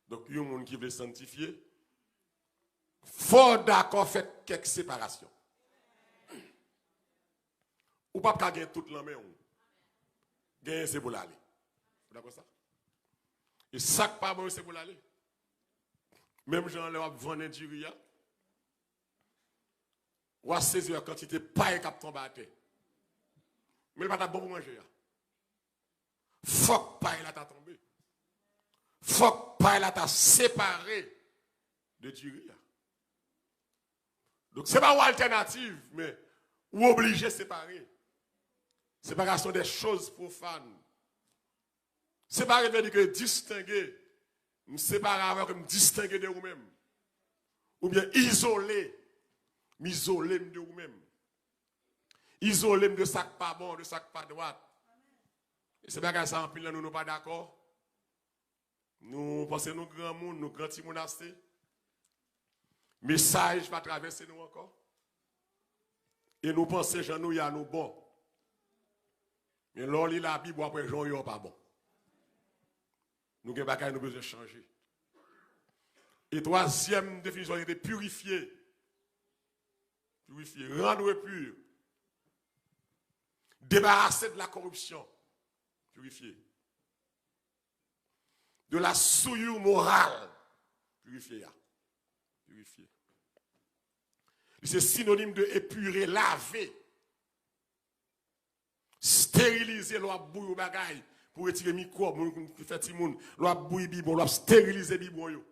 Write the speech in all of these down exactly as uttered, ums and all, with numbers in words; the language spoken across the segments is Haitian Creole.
Donk, yon moun ki vle sanktifye, fò w dakò fè kèk separasyon. Ou p ap ka gen tout nan men w. Genyen se pou l ale. Ou dakò sa? E sa k pa bon yo se pou l ale. Menm jan lè w ap vannen diri a, w a sezi wè kantite pay k ap tonbe atè. Men l pa t ap bon pou manje a. Fòk pay la ta tonbe. Fòk pay la ta separe de diri a. Donk, se pa yon altènativ, men ou oblije separe. Séparation des choses profanes. Separe vle di ke distenge. M separe avè w, ke m distenge de ou menm. Oubyen izole. M izole m de ou menm. Izole m de sa k pa bon, de sa k pa dwat. E se bagay sa anpil nan nou, nou pa dakò. Nou panse nou granmoun, nou gran timoun ase. Mesaj pa travèse nou ankò. E nou panse jan nou ye a nou bon. Men lè w li Labib, w ap wè jan w ye a pa bon. Nou gen bagay nou bezwen chanje. E twazyèm definisyon, se te pirifye. Pirifye. Rendre pur. Débarrasser de la corruption. Pirifye. De la souillure morale. Pirifye a. Pirifye. Li se sinonim de épuré, lave. Sterilize, lè w ap bouyi yon bagay pou retire mikwòb, moun ki fè timoun, lè w ap bouyi bibwon, lè w ap sterilize bibwon yo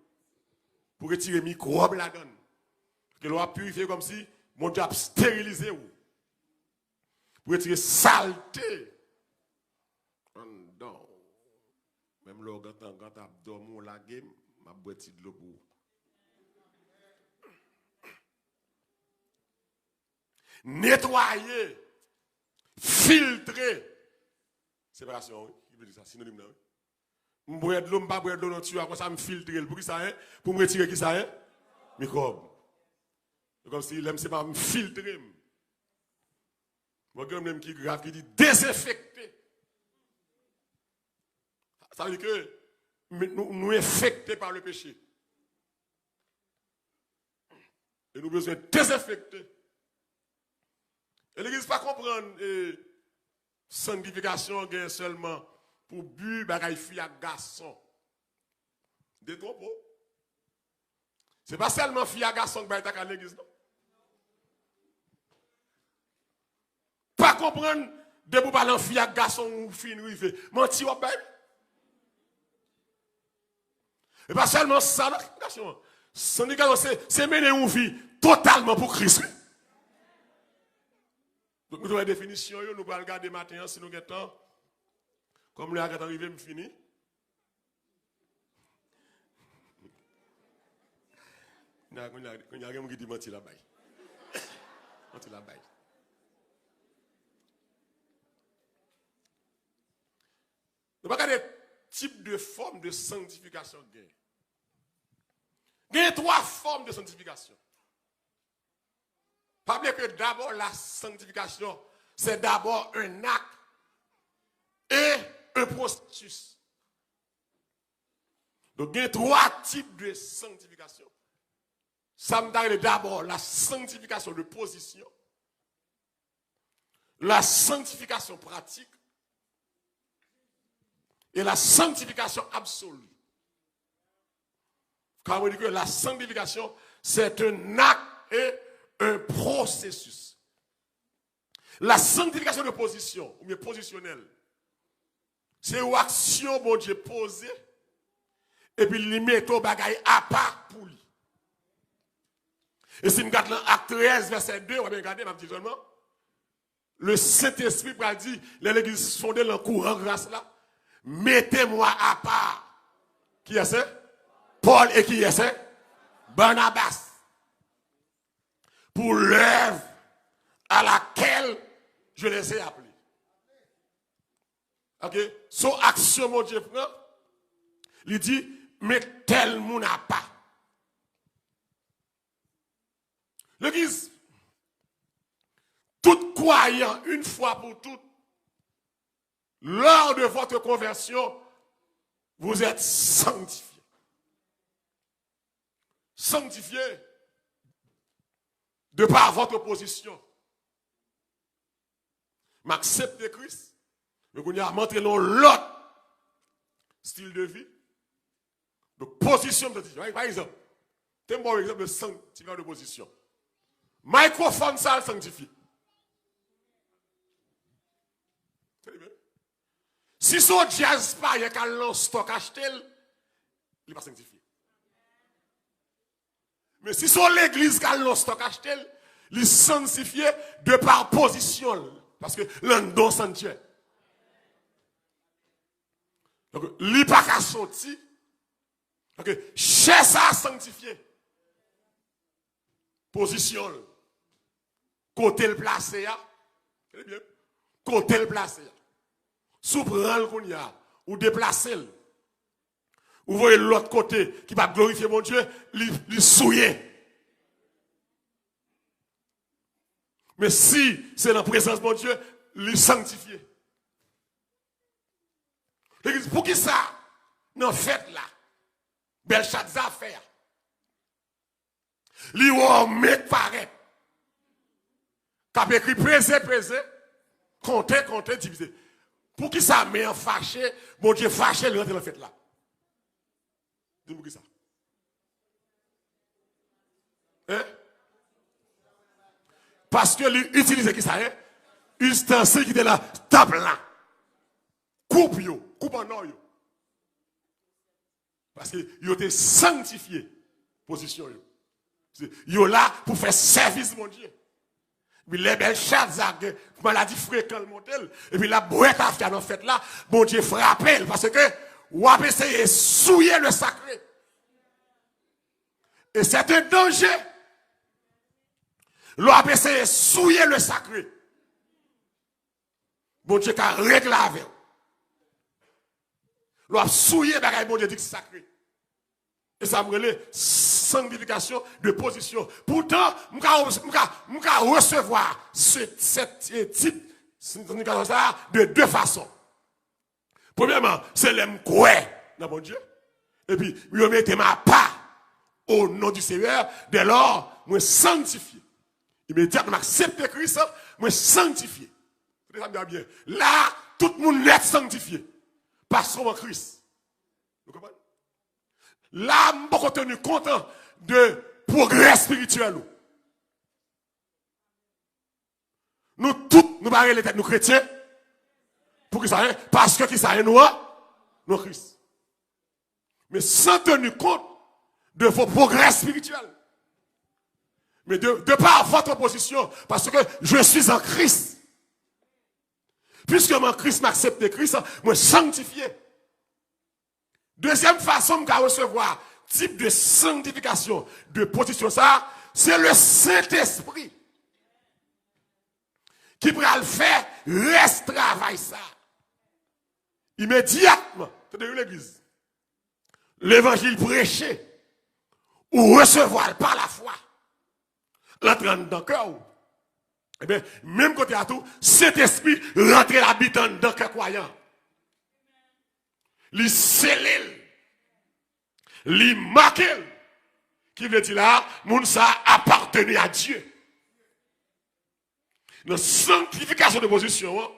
pou retire mikwòb ladan l. Paske lè w ap pirifye, kòmsi Bondye ap sterilize w pou retire salte anndan w. Menm lè w gentan, gentan ap dòmi, w lage m, m ap bwè ti dlo pou ou. Netwaye, filtre. Separasyon, wi. Ki vle di sa? Sinonim nan, wi. M bwè dlo, m pa bwè dlo nan tiyo a, konsa m filtre l. Pou ki sa, en? Pou m retire ki sa, en? Mikwòb. Se kòmsi lè m sepa, m filtre m. Bon, gen yon menm ki grav, ki di dezenfekte. Sa vle di ke nou, nou enfekte pa le peche. E nou bezwen dezenfekte. E legliz pa konprann, e, sanktifikasyon gen sèlman pou bi bagay fi ak gason. Detwonpe w. Se pa sèlman fi ak gason k bay taka legliz, non. Pa konprann, depi w pa nan fi ak gason ou fin rive. Manti w ap bay. E pa sèlman sa, nan sanktifikasyon an. Sanktifikasyon, se, se mennen yon vi totalman pou Kris, wi. Donk, nou te wè definisyon yo, nou pral gade maten an, si nou gen tan. Kòm lè a gentan rive, m fini. Kounye a, kounye a, kounye a, gen moun ki di manti l ap bay. Manti l ap bay. Nou va gade tip de fòm de sanktifikasyon k gen. Gen twa fòm de sanktifikasyon. Pa bliye ke dabò la sanctification, c'est d'abord un acte et un processus. Donk, gen twa tip de sanktifikasyon. Sa m ta rele dabò la sanctification de position, la sanctification pratique et la sanctification absolue. Quand on dit que la sanctification, c'est un acte et un processus. La sanctification de position, oubyen pozisyonèl, se yon aksyon Bondye poze, epi li mete yon bagay apa pou li. E si n gade lan Ak trèz, vèsè de, w a byen gade, m ap di sèlman, le Sentespri pral di, lè legliz fonde lan kouran gras la, mettez-moi à part. Kiyès se? Pòl e kiyès se? Barnabas. Pour l'œuvre à laquelle je les ai appelés. Ok? Se yon aksyon Bondye pran, li di, met tèl moun apa. Legliz, tout kwayan, une fois pour toutes, lors de votre conversion, vous êtes sanctifiés. sanctifié de par votre position. M aksepte Kris, men kounye a m antre nan yon lòt stil de vi. Donk, pozisyon m sanctifye. Pa egzanp, te m ba w egzanp de sanctification de position. Mikrofòn sa a sanctifié. Tande byen. Si se yon djaz payen k al nan stòk achte l, li pa sanctifié. Men si se yon legliz k al nan stòk achte l, li sanctifié de par pozisyon l. Paske l anndan sanktyè. Donk, li pa ka soti. Paske chè sa a sanktifié. Pozisyon l. Kote l plase a. Tande byen. Kote l plase a. Si w pran l kounye a, ou deplase l. Ou voye l lòt kote ki p ap glorifye Bondye, li, li souye. Men si se nan prezans Bondye, li sanktifye. Legliz, poukisa nan fèt la, Bèlchadza fè a? Li wè yon men k parèt. K ap ekri peze, peze, konte, konte, divize. Poukisa men an fache, Bondye fache, li rantre nan fèt la? Di m poukisa. Hein? Paske li itilize kisa, hein? Istansil ki te nan tanp lan. Koup yo, koup an nò yo. Paske yo te sanktifye pozisyon yo. Se, yo la pou fè sèvis Bondye. Epi lè Bèlchadza gen maladi frekan l monte l, epi l ap bwè tafya nan fèt la, Bondye frape l, paske w ap eseye souye le sakre. E se te danje. Lè w ap eseye souye le sakre, Bondye ka regle avè w. Lè w ap souye bagay Bondye di ki sakre. E sa m rele sanctification de position. Poutan, m ka, m ka, m ka resevwa se, se, se tit sanctification sa a de de fason. Premyèman, se lè m kwè nan Bondye. Epi, yo mete m apa au nom du Seigneur. Dès lors, mwen sanktifye. Imedyatman m aksepte Kris, mwen sanktifye. Tande sa m di a byen. La, tout moun nèt sanktifye. Paske w an Kris. Nou konprann? La, m poko teni kont de pwogrè espirityèl ou. Nou tout, nou pa rele tèt nou kretyen. Poukisa, hein? Paske kisa, hein, nou an? Nou an Kris. Mais sans tenir compte de vos progrès spirituels. Mais de, de par votre position, parce que je suis en Christ. Puisque mwen an Kris, m aksepte Kris, mwen sanktifye. Dezyèm fason m ka resevwa tip de sanktifikasyon de pozisyon sa a, se le Sentespri ki pral fè rès travay sa a. Imedyatman, tande wi legliz, levanjil preche, ou resevwa l pa lafwa, l antre anndan kè w. Ebyen, menm kote a tou, Sentespri rantre l abite anndan kè kwayan. Li sele l. Li make l. Ki vle di la, moun sa a aparteni a Dye. Nan sanktifikasyon de pozisyon an,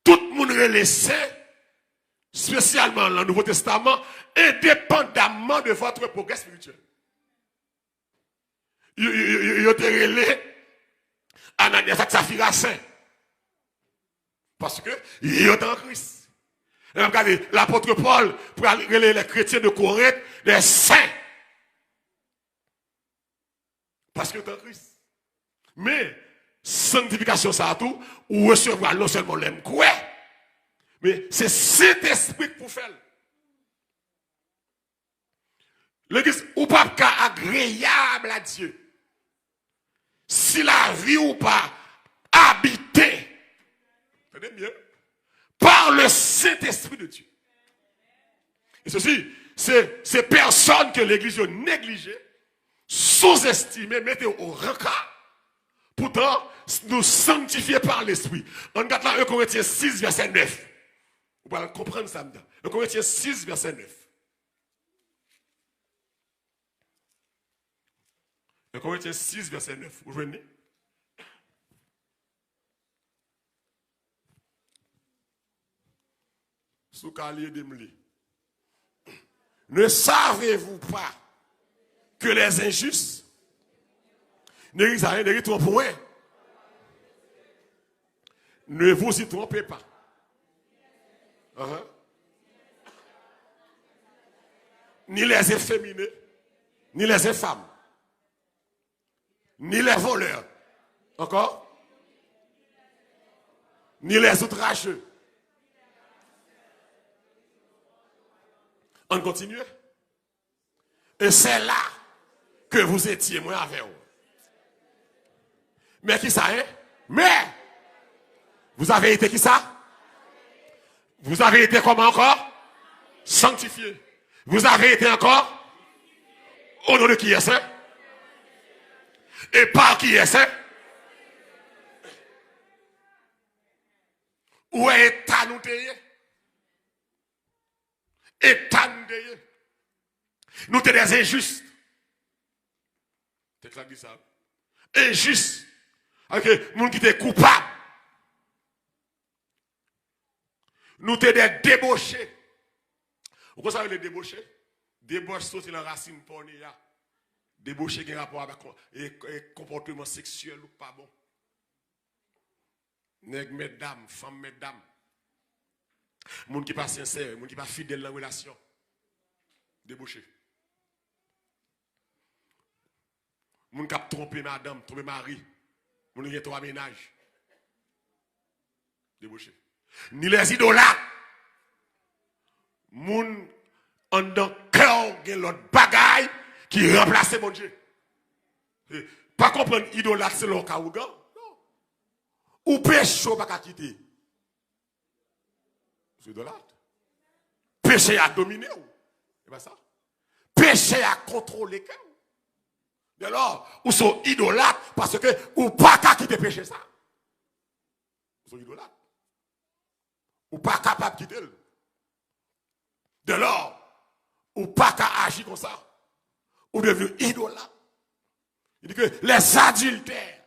tout moun rele sen, espesyalman nan Nouvo Testaman, endepandamman de votre progrès spirituel. Yo, yo, yo, yo, yo te rele Ananyas ak Safira sen. Paske yo te an Kris. Lè n ap gade, lapot Pòl pral rele les chrétiens de Corinthe des saints. Paske yo te an Kris. Men, sanktifikasyon sa a tou, ou resevwa l non sèlman lè m kwè, men se Sentespri k pou fè l. Legliz, ou p ap ka agreyab a Dye si lavi w pa abite, tande byen, par le Saint-Esprit de Dieu. E sesi, se, se pèsòn ke legliz yo neglije, souzestime, mete o ranka. Poutan, nou sanktifye pa Lespri. Ann gad la, en Korentyen sis, vèsè nèf. Ou pral konprann sa m di. En Korentyen sis, vèsè nèf. En Korentyen sis, vèsè nèf. Ou jwenn li? Si w ka li, ede m li. Ne savez-vous pas que les injustes ne rit rien, ne riteront point? Ne vous y trompez pas. Uh-huh. Ni les efféminés, ni les infâmes, ni les voleurs, encore, ni les outrageux. Ann kontinye. Et c'est là que vous étiez, mwen avè w. Men kisa, hein? Men, vous avez été kisa? Vous avez été comment encore? Sanctifié. Vous avez été encore? Au nom de qui est-ce? Et par qui est-ce? Ou wè eta nou te ye? Eta nou te ye. Nou te des injustes. Tèks la di sa. Enjis. Alòske moun ki te koupab. Nou te des débauchés. Ou konn sa yo rele deboche? Debòch soti nan rasin pòneya. Deboche gen rapò avèk kon- e, e, konpòteman seksyèl ou k pa bon. Nèg mètdam, fanm mètdam. Moun ki pa sensè, moun ki pa fidèl nan relasyon. Deboche. Moun k ap twonpe madanm, twonpe mari. Moun ki gen twa mennaj. Deboche. Ni les idolâtres. Moun anndan kè w gen lòt bagay ki ranplase Bondye. E, pa konprann idolat se lè w ka ougan. Non. Ou peche w pa ka kite. Ou se idolat. Peche a domine w. E pa sa. Peche a kontwole kè w. Dèlò, ou se yon idolat paske ou pa ka kite peche sa. Ou se yon idolat. Ou pa kapab kite l. Dèlò, ou pa ka aji konsa. Ou devni idolat. Li di ke les adultères.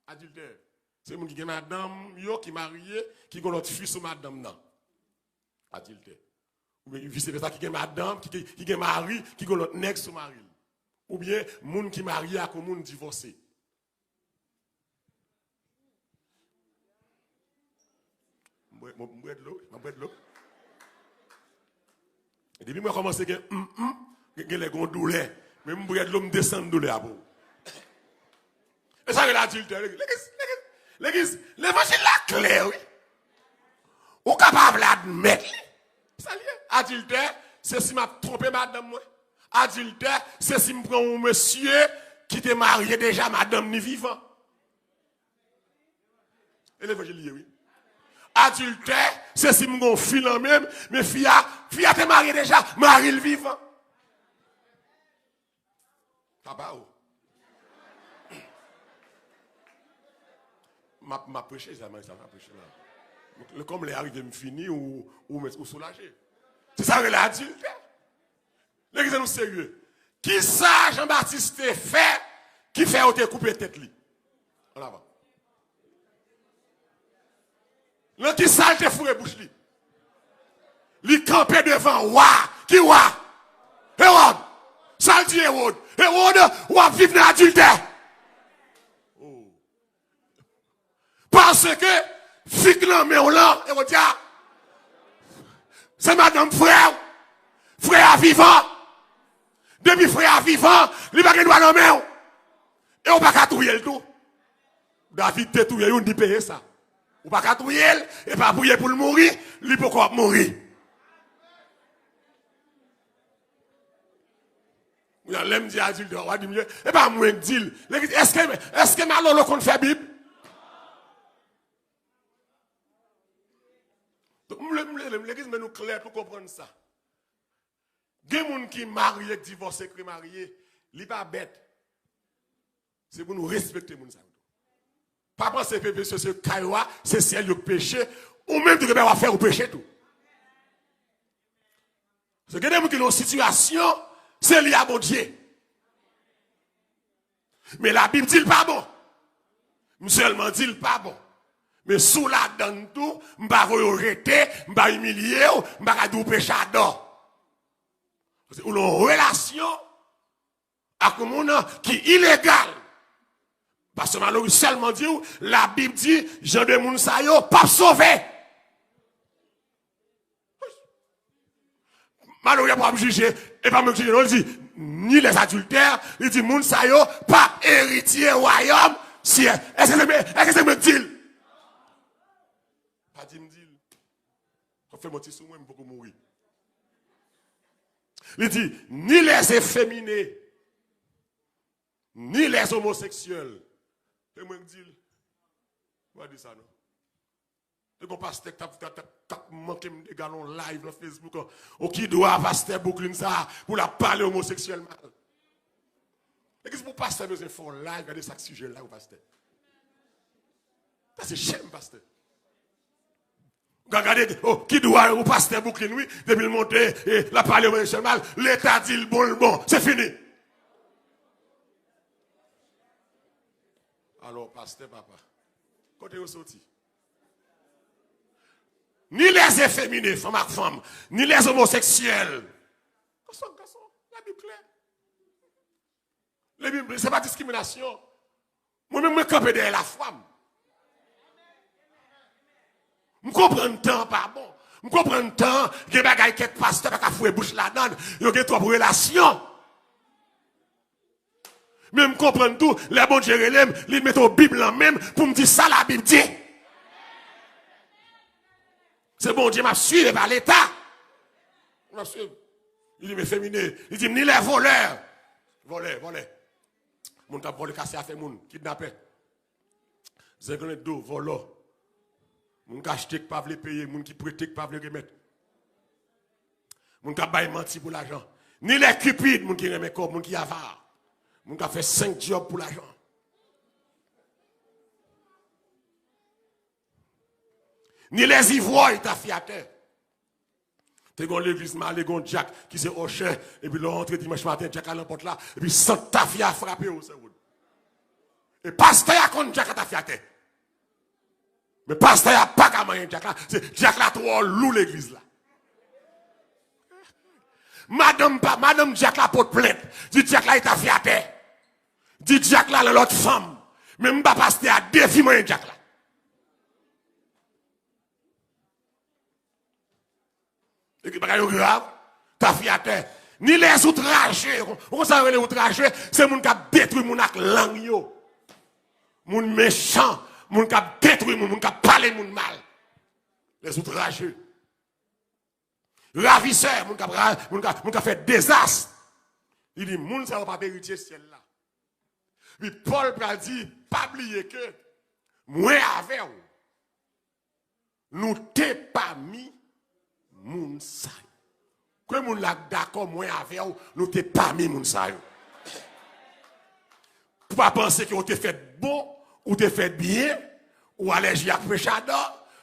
Adiltè. Se moun ki gen madanm yo, ki marye, ki gen lòt fi sou madanm nan. Adiltè. Oubyen vise vèsa, ki gen madanm, ki, ki, ki gen mari, ki gen lòt nèg sou mari l. Oubyen moun ki marye ak yon moun divòse. M bwè, m, m bwè dlo, wi, m ap bwè dlo. E depi mwen kòmanse gen m, m, gen, gen lè gen yon doulè. Men m bwè dlo, m desann doulè a pou ou. E sa rele adiltè, legliz, legliz, legliz, levanjil la klè, wi. Ou kapab admèt li. Sa l ye? Adiltè, se si m ap twonpe madanm mwen. Adiltè, se si m pran yon mesye ki te marye deja, madanm ni vivan. E levanjil li ye, wi. Adiltè, se si m gon fi nan men m, men fi a, fi a te marye deja, mari l vivan. Papa o. M ap, m ap preche, sa, sa, m ap preche la. Lè kòm lè a rive m fini, ou, ou, ou soulaje. Se sa yo rele adiltè. Legliz, nou serye. Kisa Jan Batis te fè ki fè yo te koupe tèt li? An avan. Nan kisa l te foure bouch li? Li kanpe devan wa. Ki wa? Ewòd. Sa l di Ewòd? Ewòd, w ap viv nan adiltè. Oh. Paske fi k nan men w lan, Ewodyas, se madanm frè w. Frè a vivan. Depi frè a vivan, li pa gen dwa nan men w. E w pa ka touye l tou. David te touye youn, li peye sa. Ou pa ka touye l, e pa priye pou l mouri, li poko ap mouri. Kounye a, lè m di adiltè, w a di m, e pa mwen k di l. Legliz, èske, èske Malolo konn fè Bib? Donk, m vle, m vle, legliz, men nou klè pou konprann sa. Gen moun ki marye, k divòse, k remarye, li pa bèt. Se pou nou respekte moun sa yo tou. Pa panse pepe se, se kay yo a, se syèl yo k peche, ou menm tou gen bagay w ap fè ou peche tou. Se gen de moun ki nan yon sitiyasyon, se li a Bondye. Men Labib di l pa bon. M sèlman di l pa bon. Men si w ladann tou, m pa voye w jete, m pa imilye w, m pa ka di w pechadò. Paske ou nan yon relasyon ak yon moun ki ilegal. Pastè Malory sèlman di w, Labib di, jan de moun sa yo p ap sove. Malory ap ap jije, e pa mwen k jije, non, li di, ni les adultères, li di, moun sa yo p ap eritye wayòm syèl. Èske se mwen, èske se mwen k di l? Pa di m di l. W ap fè manti sou mwen, m poko mouri. Li di, ni les efféminés, ni les homosexuels. Se mwen k di l. M pa di sa, non. Te gon pastè k t ap, t ap, t ap, t ap manke m de galon live nan Facebook. O ki dwa pastè Brooklyn sa a pou l ap pale omoseksyèl mal? E ki pou pastè bezwen fè yon live, gade sa k sijè l la pou pastè? Sa se chèm pastè. Gade, gade, o ki dwa yon pastè Brooklyn, wi, depi l monte, e, l ap pale omoseksyèl mal, Leta di l bon, l bon. Se fini. Alò, pastè papa, kote yo soti? Ni les efféminés, fanm ak fanm, ni les homosexuels. Gason ak gason, Labib klè. Labib, se pa diskriminasyon. Mwen menm, mwen kanpe dèyè lafwa m. M konprann tan an pa bon. M konprann tan an, gen bagay kèk pastè pa ka foure bouch ladan l, yo gen twòp relasyon. Men m konprann tou, lè Bondye rele m, li mete yon Bib nan men m pou m di sa Labib di. Se Bondye m ap swiv, e pa Leta. M ap swiv. Li di m efemine. Li di m ni lè volè. Vòlè, vòlè. Moun k ap vòlè, kase afè moun, kidnapè. Zenglen do, vòlò. Moun k achte k pa vle peye, moun ki prete k pa vle remèt. Moun k ap bay manti pou lajan. Ni lè kipid, moun ki renmen kòb, moun ki ava. Moun k ap fè senk djòb pou lajan. Ni lè zivwòy, tafyatè. Te gon legliz m ale, gon dyak ki se òchè, epi lè w antre dimanch maten, dyak la nan pòt la, epi sant tafya frape w, sè Wood. E pastè a konn dyak la tafyatè. Men pastè a pa ka manyen dyak la, se dyak la twò lou legliz la. Madanm pa, madanm dyak la pot plent, di dyak la e tafyatè. Di dyak la nan lòt fanm. Men m ba pastè a defi manyen dyak la. E ki bagay yo grav, tafyatè. Ni lè outraje. Ou konn sa yo rele outraje? Se moun k ap detwi moun ak lang yo. Moun mechan, moun k ap detwi moun, moun k ap pale moun mal. Les outraje. Ravisè, moun k ap ra-, moun k ap, moun k ap fè dezas. Li di, moun sa yo p ap eritye syèl la. Epi Pòl pral di, pa bliye ke mwen avè w. Nou te pami moun sa yo. Ke moun la dakò, mwen avè w, nou te pami moun sa yo. Pou pa panse ke ou te fèt bon, ou te fèt byen, ou alèji ak pechadò,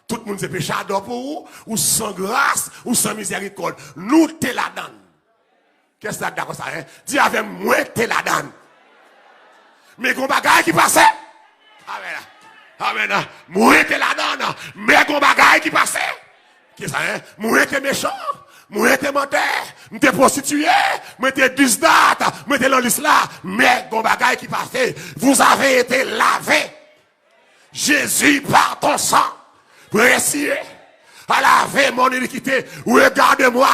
tout moun se pechadò pou ou, ou san gras, ou san mizèrikòd. Nou te ladann. Kiyès la k dakò sa, en? Di avè m, mwen te ladann. Men gon bagay ki pase. Amèn. Amèn. Mwen te ladann. Men gon bagay ki pase. Kiyès sa, en? Mwen te mechan. Mwen te mantè. Mwen te pwostitiye. Mwen te disdat. Mwen te nan lis la. Men gon bagay ki pase. Vous avez été lavé. Jésus, par ton sang précieux, a lavé mon iniquité. Regarde-moi.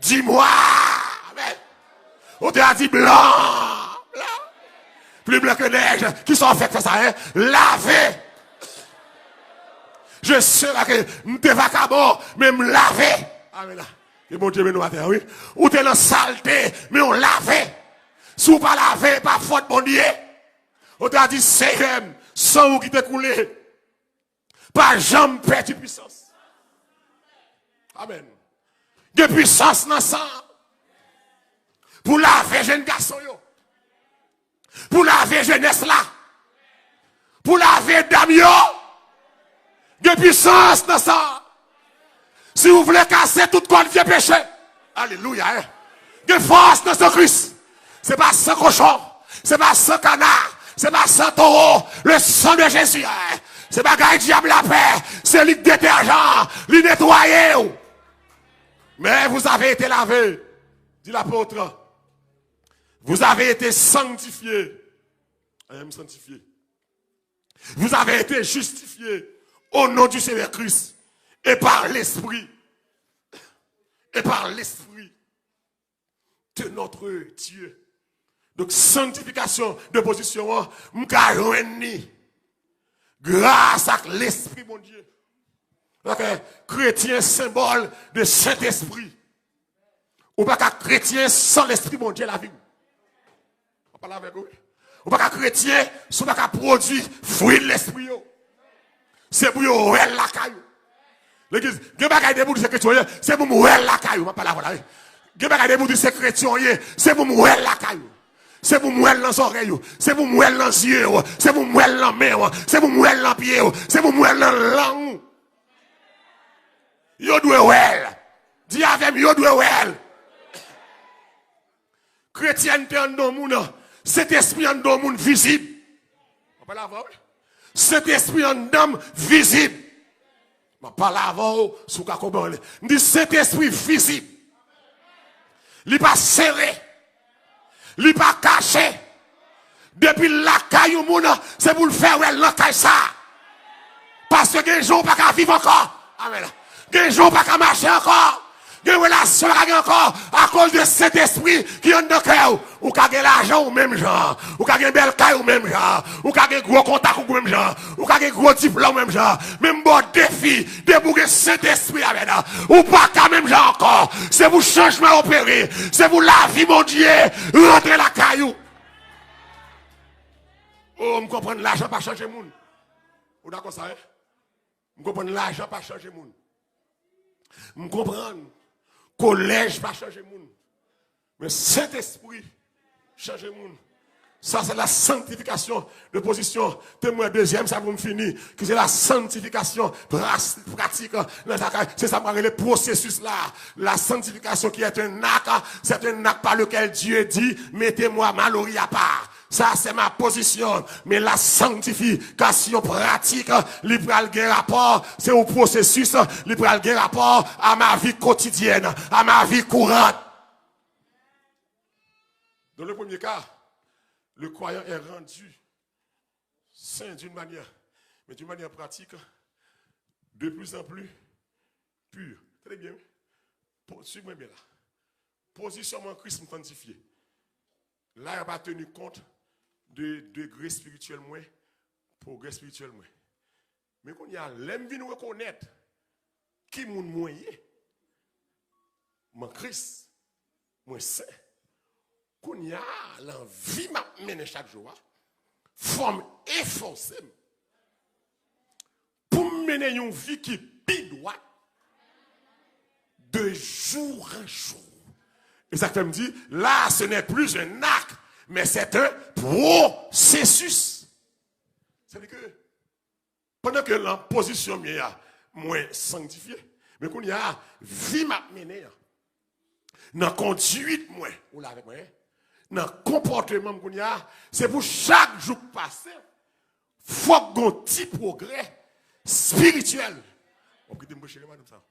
Dis-moi. Amen. Ou te a di blan, blan. Plus blanc que neige. Kisa w fè k fè sa, en? Lave. Je serai que m te vakabon, men m lave. Amen. Ke Bondye beni w atè, wi. Ou te nan salte, men w lave. Si w pa lave, pa fòt Bondye. Ou ta di, Senyè m, san ou ki te koule pa janm pèdi pwisans. Amèn. Gen pwisans nan san an. Pou lave jenn gason yo. Pou lave jenès la. Pou lave dam yo. Gen pwisans nan san an. Si w vle kase tout kòd vye peche. Alelouya, en. Gen fòs nan san Kris. Se pa san kochon. Se pa san kana, se pa san towo, le sang de Jésus. Se bagay dyab la pè, se li k detèjan, li netwaye w. Mais vous avez été lavé, dit l'apôtre. Vous avez été sanctifié. I am sanctifié. Vous avez été justifié au nom du Seigneur Christ et par l'Esprit. Et par l'Esprit de notre Dieu. Donk, sanktifikasyon de pozisyon an, m ka jwenn li gras ak Lespri Bondye. Paske kretyen senbòl de Sentespri. Ou pa ka kretyen san Lespri Bondye lavi w. Mwen pale avèk ou, wi. Ou pa ka kretyen si w pa ka pwodui fwi Lespri yo. Se pou yo wè l lakay ou. Legliz, gen bagay depi w di se kretyen w ye, se pou m wè l lakay ou. Mwen pale avè w la, wi. Gen bagay depi w di se kretyen w ye, se pou m wè l lakay ou. Se pou m wè l nan zòrèy ou. Se pou m wè l nan zye w. Se pou m wè l nan men w. Se pou m wè l nan pye w. Se pou m wè l nan lang ou. Yo dwe wè l. Di avè m, yo dwe wè l. Kretyènte anndan moun nan, Sentespri anndan moun vizib. Mwen pale avè w, wi. Sentespri anndan m vizib. Mwen pale avè w, si w ka konprann. M di Sentespri vizib. Li pa sere. Li pa kache. Depi l lakay yon moun, se pou l fè wè l nan kay sa. Paske gen jou w pa ka viv ankò. Amèn. Gen jou w pa ka mache ankò. Gen relasyon w pa ka gen ankò akoz de Sentespri ki anndan kè w. Ou ka gen lajan w menm jan. Ou ka gen bèl kay ou menm jan. Ou ka gen gwo kontak ou menm jan. Ou ka gen gwo diplòm menm jan. Men m ba w defi, depi w gen Sentespri avè nan, ou pa ka menm jan ankò. Se pou chanjman opere. Se pou lavi Bondye rantre lakay ou. Oh, m konprann lajan pa chanje moun. Ou dakò sa, wi? M konprann lajan pa chanje moun. M konprann kolèj pa chanje moun. Men Sentespri chanje moun. Sa se la sanctification de position. Temwen dezyèm sa pou m fini, ki se la sanctification pras- pratique nan sa kay. Se sa m rele pwosesis la. La sanctification qui est un acte, c'est un acte par lequel Dieu dit, mettez-moi Malory à part. Sa se ma pozisyon. Men la sanctification pratique, li pral gen rapò, se yon pwosesis, li pral gen rapò à ma vie quotidienne, à ma vie courante. Dans le premier cas, le croyant est rendu saint d'une manière, mais d'une manière pratique, de plus en plus pur. Tande byen, wi. Po- Swiv mwen byen la. Pozisyon mwen an Kris, m sanntifye. La, yo pa teni kont de degre espirityèl mwen, pwogrè espirityèl mwen. Men kounye a, lè m vin rekonèt ki moun mwen ye, m an Kris, mwen sen. Kounye a, nan vi m ap mennen chak jou a, fò m efòse m pou m mennen yon vi ki pi dwat de jour en jour. E sa k fè m di, la, ce n'est plus un acte, mais c'est un processus. Sètadi ke pandan ke nan pozisyon m ye a, mwen sanktifye, men kounye a, vi m ap mennen an, nan konduit mwen, ou la avèk mwen, nan konpòteman m kounye a, se pou chak jou k pase, fòk gon ti pwogrè espirityèl. W ap kite m preche, madanm sa.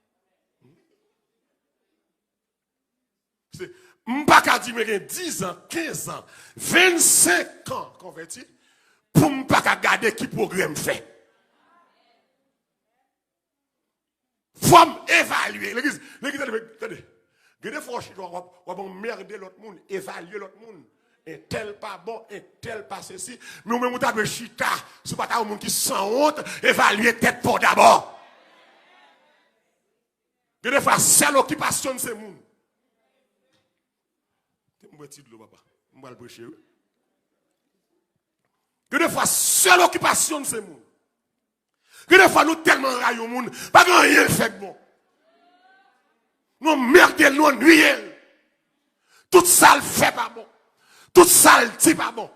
Se, m pa ka di mwen gen diz an, kenz an, vennsenk an konvèti, pou m pa ka gade ki pwogrè m fè. Fò m evalye. Legliz, legliz, tande, tande. Gen de fwa w chita, w ap, w ap anmède lòt moun, evalye lòt moun. Entèl pa bon, entèl pa sesi. Men ou menm ou ta dwe chita, si w pa ta yon moun ki sanwont, evalye tèt pa w dabò. Gen de fwa, sèl okipasyon n se moun. Te m bwè ti dlo, papa. M pral preche, wi. Gen de fwa, sèl okipasyon n se moun. Gen de fwa, nou tèlman rayi yon moun, pa gen anyen l fè k bon. Nou anmède l, nou annuiye l. Tout sa l fè pa bon. Tout sa l di pa bon.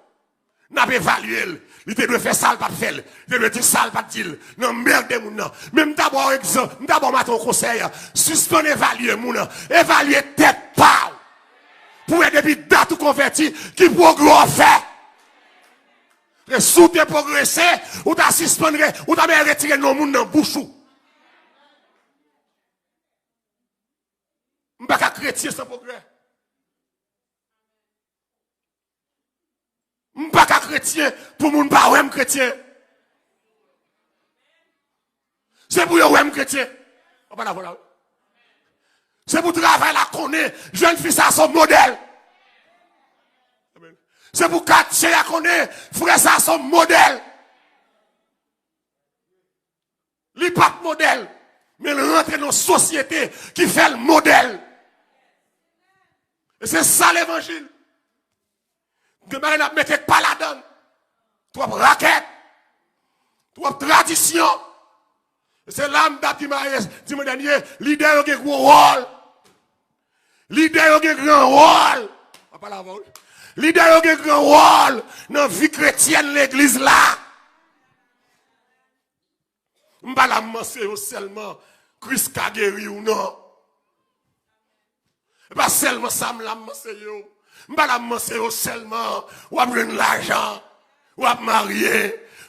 N ap evalye l. Li te dwe fè sa, l pa t fè l. Li te dwe di sa, l pa t di l. N anmède moun nan. Men m ta ba w egzanp, m ta ba w maten yon konsèy. Sispann evalye moun nan. Evalye tèt pa w. Pou w wè depi dat ou konvèti, ki pwogrè w fè. E si w te pwogrese, ou ta sispann re, ou ta mèt retire non moun nan bouch ou. M pa ka kretyen san pwogrè. M pa ka kretyen pou moun pa wè m kretyen. Se pou yo wè m kretyen. Ann pale avè w la, wi. Se pou travay la konnen jèn fi sa se yon modèl. Se pou katye a konnen frè sa se yon modèl. Li pa t modèl, men l rantre nan yon sosyete ki fè l modèl. E se sa levanjil. Gen bagay n ap mete k pa ladan l. Twòp rakèt, twòp tradisyon. E se la m t ap di Maes dimanch dènye, lidè yo gen gwo wòl. Lidè yo gen gran wòl. Mwen pale avè w, wi. Lidè yo gen gran wòl nan vi kretyèn legliz la. M pa la m mansyone yo sèlman, Kris ka geri w non. E pa sèlman sa m la m mansyone yo. M pa la m mansyone yo sèlman, w ap jwenn lajan, w ap marye,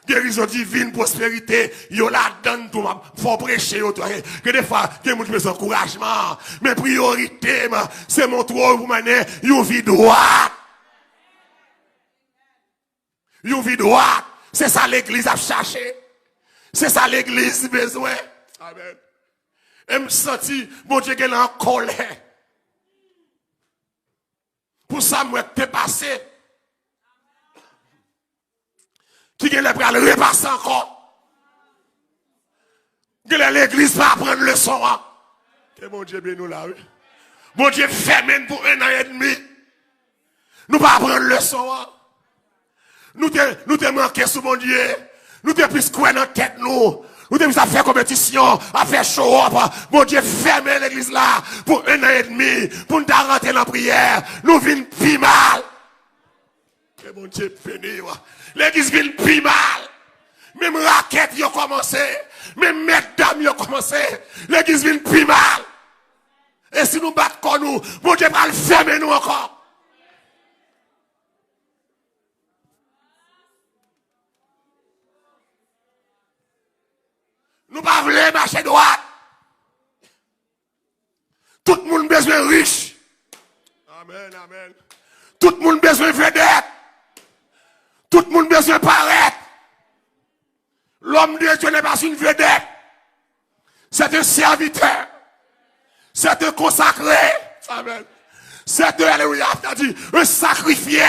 gerizon divin, pwosperite, yo ladan l tou, m ap fè w preche yo tou. Gen defwa, gen moun ki bezwen ankourajman, men priyorite m, se montre w pou mennen yon vi dwat. Yon vi dwat, se sa legliz ap chache. Se sa legliz bezwen. Amèn. E m santi Bondye genlè an kòlè pou sa m wè k te pase, ki genlè pral repase ankò. Genlè legliz pa aprann leson an. Ke Bondye beni w la, wi. Bondye fèmen n pou en an edmi. Nou pa aprann leson an. Nou te, nou te manke sou Bondye. Nou te plis kwè nan tèt nou. Nou te plis ap fè konpetisyon, ap fè show up. Bondye fèmen legliz la pou en an edmi, pou n ta rantre nan priyè. Nou vin pi mal. Ke Bondye beni w. Legliz vin pi mal. Menm rakèt yo kòmanse. Menm mètdam yo kòmanse. Legliz vin pi mal. E si nou bat kò nou, Bondye pral fèmen nou ankò. Nou pa vle mache dwat. Tout moun bezwen rich. Amèn, amèn. Tout moun bezwen vedèt. Tout moun bezwen parèt. L'homme de Dieu n'est pas une vedette. C'est un serviteur. C'est un consacré. Amèn. C'est un, alelouya, c'est-à-dire un sacrifié.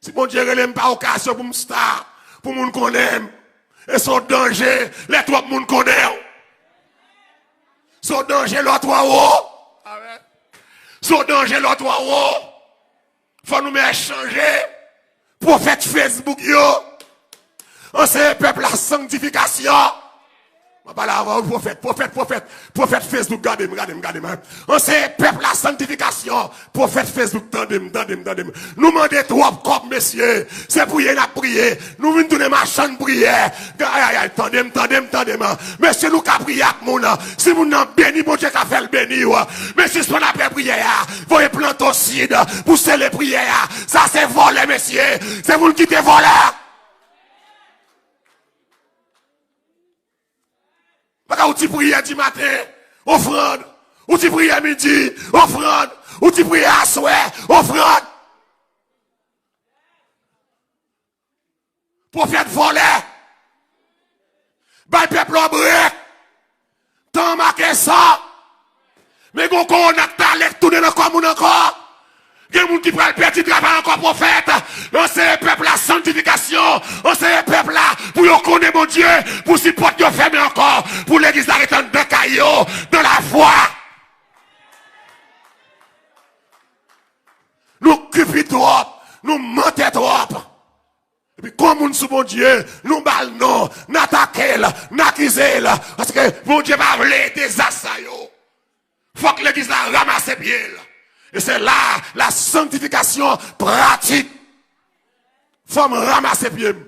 Si Bondye rele m pa okazyon pou m star, pou moun konnen m, e se yon danje lè twòp moun konnen w. Se yon danje lè w twò wo. Amèn. Se yon danje lè w twò wo. Fò nou mèt chanje. Pwofèt Facebook yo, anseye pèp la sanktifikasyon. Mwen pale avè w, pwofèt, pwofèt, pwofèt, pwofèt Facebook, gade m, gade m, gade m. Anseye pèp la sanktifikasyon. Pwofèt Facebook, tande m, tande m, tande m. Nou mande twòp kòb, mesye. Se priye n ap priye. Nou vin tounen machann priyè. Ay, ay, ay, tande m, tande m, tande m. Mesye, nou ka priye ak moun. Si moun nan beni, Bondye ka fè l beni w. Men sispann apre priyè a. Voye plantosid pou sele priyè a. Sa se vòlè, mesye. Se moun ki te vòlè. Bagay ou ti priyè di maten, ofrann. Ou ti priyè midi, ofrann. Ou ti priyè aswè, ofrann. Pwofèt vòlè. Bay pèp la brèk. Tan make san. Men gon kowona k t ale k tounen nan kò moun ankò. Gen moun ki pral pèdi travay ankò, pwofèt. Anseye pèp la sanktifikasyon. Anseye pèp la pou yo konnen Bondye, pou si pòt yo fèmen ankò, pou legliz la ret anndan kay yo, nan lafwa. Nou kipi twòp, nou mantè twòp. Epi kon moun sou Bondye, nou ba l non, n atake l, n akize l. Paske Bondye pa vle dezas sa yo. Fòk legliz la ranmase pye l. E se la, la sanctification pratique. Fò m ranmase pye m.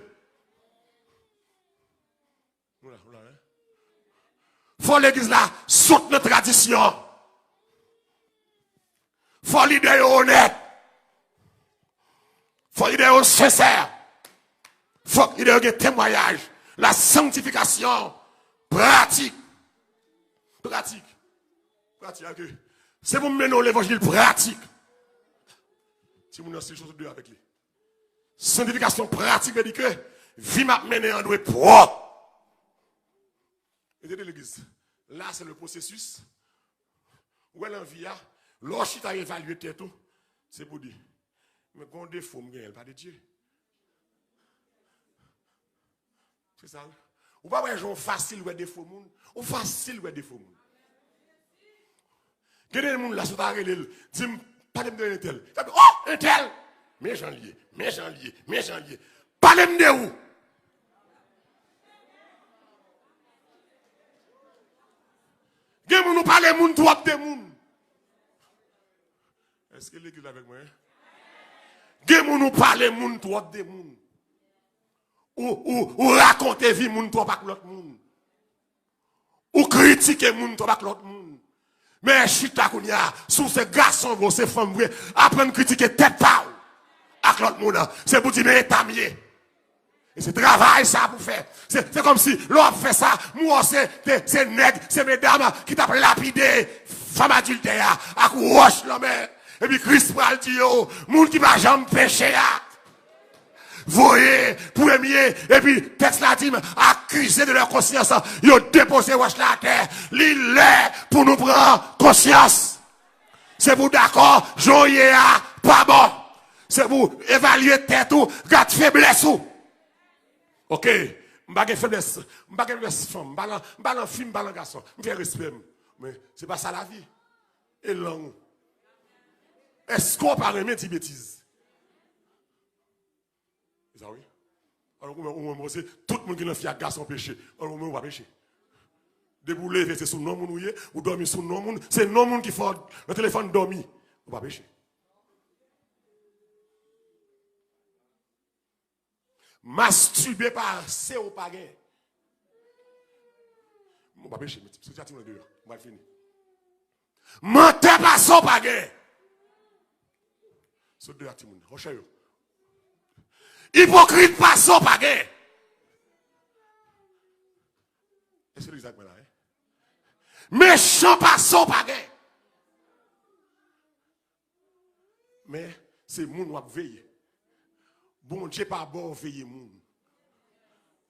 Fò legliz la sot nan tradisyon. Fò lidè yo onèt. Fò lidè yo sensè. Fòk lidè yo gen temwayaj. La sanctification pratique. Pratik. Pratik, ok. Se pou m mennen w levanjil pratik. Timoun nan, si w sot deyò avèk li. Sanktifikasyon pratik vle di ke vi m ap mennen an dwe pwòp. E tande legliz. La, se le pwosesis. Ou wè nan vi a, lè w chita evalye tèt ou, se pou di, men gen yon defo m genyen, l pa de Dye. Se sa, wi. Ou pa wè jan w fasil wè defo moun? Ou fasil wè defo moun. Gen de moun la, si w ta rele l, di m, pale m de entèl. L ap di, oh, entèl! Men jan l ye, men jan l ye, men jan l ye. Pale m de ou. Gen moun ou pale moun twòp de moun. Èske legliz la avèk mwen? Gen moun ou pale moun twòp de moun. Ou, ou, ou rakonte vi moun twòp ak lòt moun. Ou kritike moun twòp ak lòt moun. Men chita kounye a, si w se gason vre, w se fanm vre, aprann kritike tèt pa w ak lòt moun. Se pou di, men eta m ye. E se travay sa pou fè. Se, se kòmsi, lè w ap fè sa, m wè w se, se, se nèg, se medam ki t ap lapide fanm adiltè a ak wòch nan men. Epi Kris pral di yo, moun ki pa janm peche a, voye premye, epi tèks la di m, akize de lè konsyans, yo depoze wòch la atè. Li lè pou nou pran konsyans. Se pou w dakò, jan w ye a pa bon. Se pou w evalye tèt ou, gad feblès ou. Ok, m pa gen feblès, m pa gen feblès fanm, m pa nan, m pa nan fi, m pa nan gason. M fè respè m. Men se pa sa lavi. E lang ou. Èske w pa renmen di betiz? Se sa wi. Alò ou menm, ou menm, se tout moun ki nan fi ak gason peche. Alò ou menm ou pa peche. Depi w leve, se sou non moun ou ye, ou dòmi sou non moun, se non moun ki fè w nan telefòn dòmi. Ou pa peche. Mastibe pase w pa gen. Ou pa peche, men soti a timoun deyò. Ou pral fini. Mantè pase w pa gen. Sot deyò a timoun. Hochè yo. Ipokrit pase w pa gen. Èske legliz ak mwen la, en? Mechan pase w pa gen. Men, se moun w ap veye. Bondye pa ba w veye moun.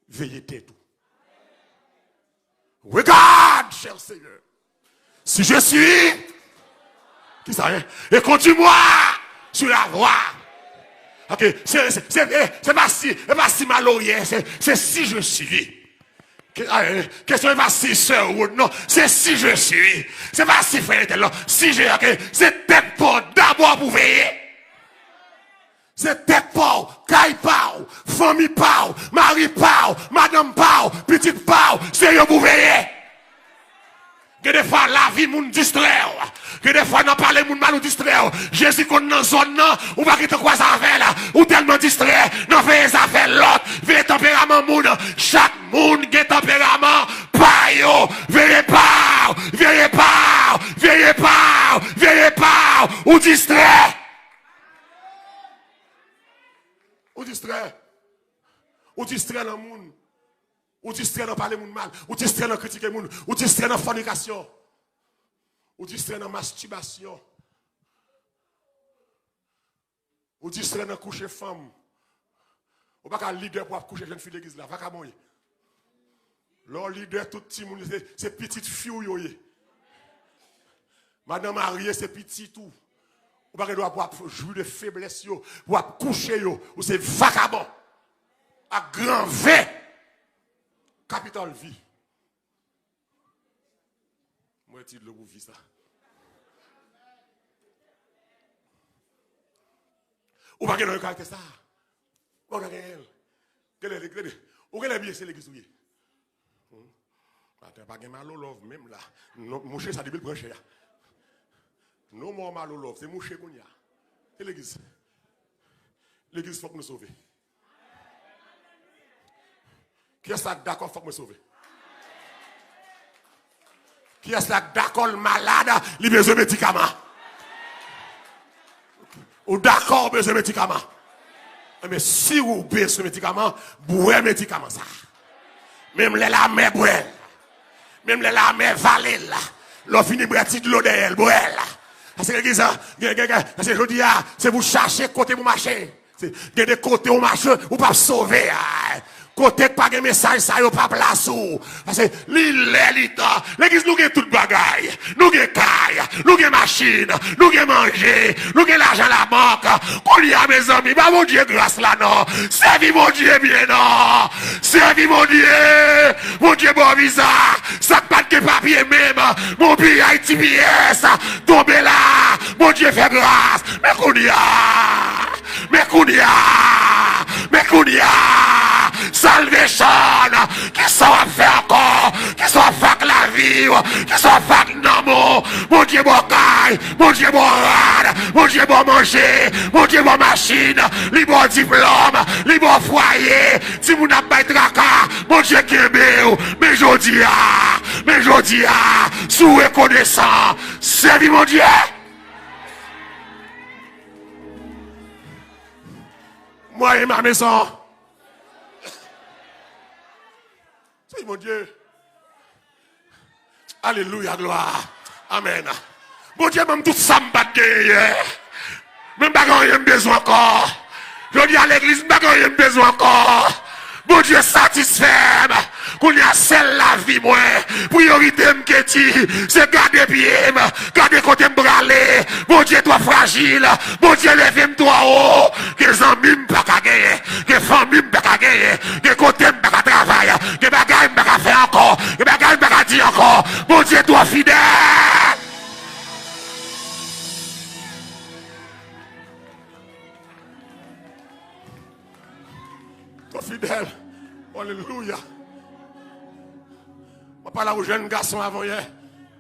Veye tèt ou. Regarde, cher Seigneur, si je suis, ki sa, en? Et conduis-moi sur la voie. Ok, se, se, se, e, se pa si, se pa si Maloryè, se, se si je suis. Ke, a, e, kesyon e pa si sè Wood, non. Se si je suis. Se pa si frè entèl, non. Si je, ok, se tèt pa w dabò pou veye. Se tèt pa w, kay pa w, fanmi pa w, mari pa w, madanm pa w, pitit pa w, se yo pou veye. Gen de fwa lavi moun distrè w. Gen de fwa nan pale moun mal ou distrè w. Jezi konn nan zòn nan, ou pa gentan kwaze avè l. Ou tèlman distrè nan veye zafè lòt, veye tanperaman moun. Chak moun gen tanperaman pa yo. Veye pa w, veye pa w, veye pa w, veye pa w. Ou distrè. Ou distrè. Ou distrè nan moun. Ou distrè nan pale moun mal. Ou distrè nan kritike moun. Ou distrè nan fònikasyon. Ou distrè nan mastibasyon. Ou distrè nan kouche fanm. Ou pa ka lidè pou w ap kouche jèn fi legliz la. Vakabon w ye. Lè w lidè, tout timoun se, se pitit fi w yo ye. Madan marye se pitit ou. Ou pa gen dwa pou w ap jwi de feblès yo, pou w ap kouche yo. Ou se vakabon. Ak gran V. Capital V. Mwen ti dlo pou vi sa. Ou pa gen nan karaktè sa. Ou pa ka genyen l. Genlè, genlè, ou genlè bliye se legliz ou ye. Hmm. Atè pa gen malo love menm la. Non, mouche sa depi l pran chè a. No more malo love, se mouche kounye a. Se legliz. Legliz fòk nou sove. Kiyès la k dakò fòk mwen sove? Kiyès la k dakò l malad, li bezwen medikaman? Ou dakò ou bezwen medikaman? Ebyen, si w bezwen medikaman, bwè medikaman sa. Menm lè l amè, bwè l. Menm lè l amè, vale l. Lè w fini bwè ti dlo dèyè l, bwè l. Paske legliz la, gen, gen, gen, paske jodi a, se pou chache kote pou mache. Se, gen de kote ou mache, ou p ap sove a. Kote k pa gen mesaj sa yo, pa plas ou. Paske li lè, li tan. Legliz, nou gen tout bagay. Nou gen kay, nou gen machin, nou gen manje, nou gen lajan labank. Kounye a, mezanmi, ba Bondye gras la non. Sèvi Bondye byen non. Sèvi Bondye. Bondye ba w viza. Sa k pa t gen papye menm, mon piyay T P S, tonbe la. Bondye fè gras. Men kounye a, men kounye a, men kounye a, salvation, kisa w ap fè ankò? Kisa w ap fè ak lavi w? Kisa w ap fè ak nanm ou? Bondye ba w kay, Bondye ba w rad, Bondye ba w manje, Bondye ba w machin, li ba w diplòm, li ba w fwaye, timoun ap bay traka, Bondye kenbe w, men jodi a, men jodi a, si w rekonesan, sèvi Bondye. Moi et ma maison. Sèvi Bondye. Alelouya, glwa. Amèn. Bondye ban m tout sa m pa t genyen yè. Men m pa gen anyen m bezwen ankò. Jodi a legliz, m pa gen anyen m bezwen ankò. Bondye satisfè m. Kounye a, sèl lavi mwen, priyorite m, Keti, se gade pye m, gade kote m prale. Bondye twò frajil. Bondye leve m twò wo. Gen zanmi m pa ka genyen. Gen fanmi m pa ka genyen. Gen kote m pa ka travay. Gen bagay m pa ka fè ankò. Gen bagay m pa ka di ankò. Bondye twò fidèl. Twò fidèl. Alelouya. Mwen pale a yon jèn gason avan yè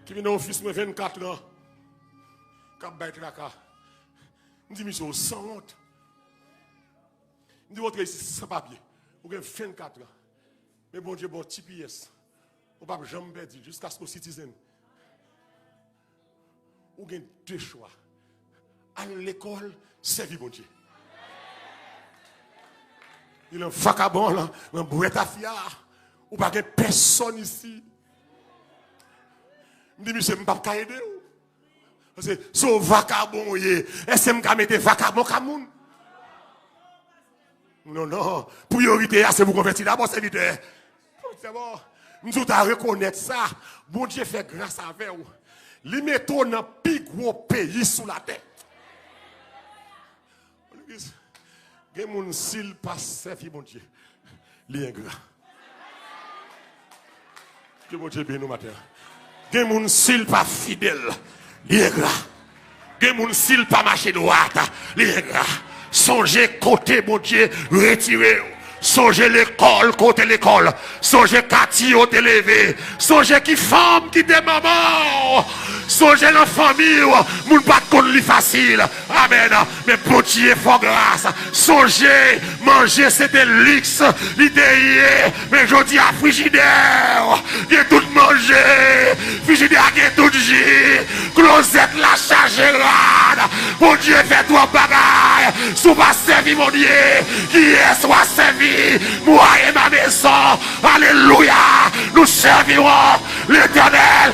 ki vin nan ofis mwen vennkat an, k ap bay traka. M di misye, ou sanwont. M di, ou antre isit san papye. Ou gen vennkat an. Men Bondye ba w T P S. Ou p ap janm pèdi l jiskaske w citizen. Ou gen de chwa. Al lekòl, sèvi Bondye. Li nan vakabon, lan, lan bwè tafya. Ou pa gen pèsòn isi. M di misye, m p ap ka ede w. Paske se yon vakabon ou ye. Èske m ka mete vakabon ka moun? Non, non. Priyorite a, se pou konvèti dabò, sèvitè. Sèvitè, bon. M di w ta rekonèt sa. Bondye fè gras avè w. Li mete w nan pi gwo peyi sou latè. Gen moun, si l pa sèvi Bondye, li engra. Ke Bondye beni w maten an. Gen moun, si l pa fidèl, li engra. Gen moun, si l pa mache dwat, li engra. Sonje kote Bondye retire w. Sonje lekòl, kote lekòl. Sonje katye w te leve. Sonje ki fanm ki te manman w. Sonje nan fanmi w, moun pa t konn li fasil. Amèn. Men Bondye fè w gras. Sonje, manje se te liks li te ye. Men jodi a, frijidè gen tout manje. Frijidè a gen tout ji. Klozèt la chaje rad. Bondye fè twòp bagay. Si w pa sèvi Bondye, kiyès w a sèvi? Mwa e ma mezon. Alelouya. Nou sèvi w, Letènèl.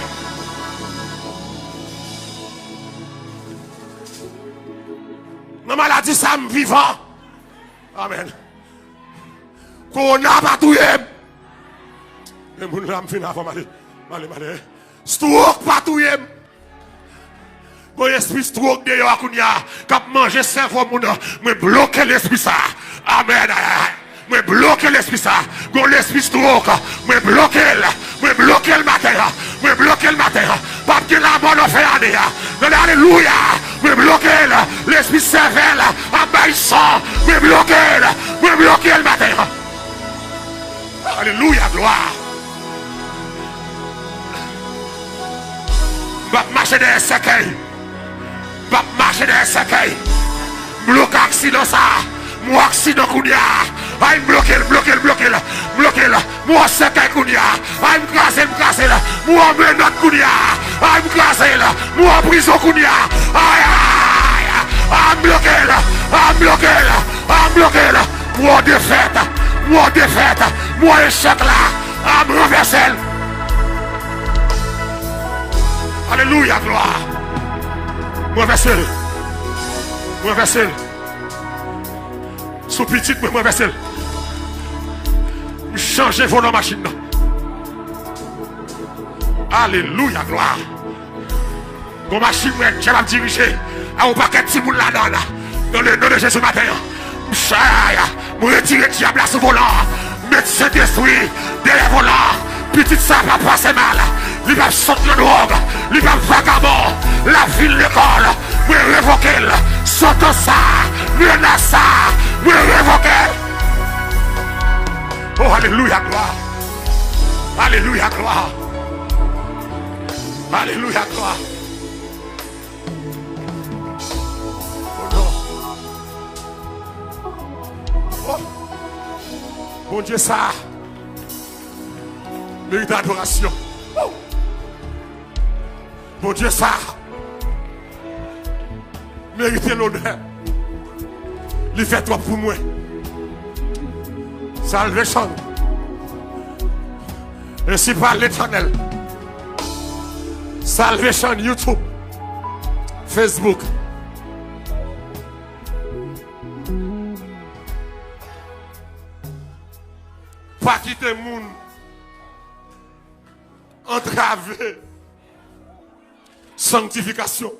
Nan maladi sa, m vivan. Amèn. Kowona pa touye m. Gen moun la, m fin avan m ale. M ale, m ale. Stroke pa touye m. Gon espri stroke deyò a kounye a k ap manje sèvo moun nan. Mwen bloke lespri sa. Amèn. Mwen bloke lespri sa. Gon lespri stroke. Mwen bloke l. Mwen bloke l maten an. Mwen bloke l maten an. P ap gen lanmò nan fen ane a. Nan alelouya. Mwen bloke l. Lespri sèvèl ap bay san. Mwen bloke l. Mwen bloke l maten an. Alelouya, glwa. M p ap mache dèyè sèkèy. M p ap mache dèyè sèkèy. M bloke aksidan sa. M wè aksidan kounye a. Ay, m bloke l, bloke l, bloke l, bloke l. M wè sèkèy kounye a. Ay, m kraze l, m kraze l. M wè menòt kounye a. Ay, m kraze l. M wè prizon kounye a. Ay, ay, ay. Ay, m bloke l. Ay, m bloke l. Ay, m bloke l. Mwen defèt, mwen defèt, mwen echèk la, a m ranvèse l. Alelouya, glwa. Mwen ranvèse l. Mwen ranvèse l. Sou pitit mwen, mwen ranvèse l. M chanje volan machin nan. Alelouya, glwa. Gon machin mwen dyab ap dirije. A yon pakèt timoun ladan la. Dans le nom de Jésus maten an. M chay. Mwen retire dyab la sou volan an. Met Sentespri dèyè volan an. Pitit sa p ap pase mal. Li p ap sot nan dwòg. Li p ap vagabon. L ap vin lekòl. Mwen revoke l. Santans sa. Menas sa. Mwen revoke l. Oh, alelouya, glwa. Alelouya, glwa. Alelouya, glwa. Oh, non. Oh. Bondye sa merite adorasyon. Oh. Bondye sa merite lonè. Li fè twòp pou mwen. Salvation. Ainsi parle l'Éternel. Salvation, YouTube, Facebook. Pa kite moun antrave sanktifikasyon.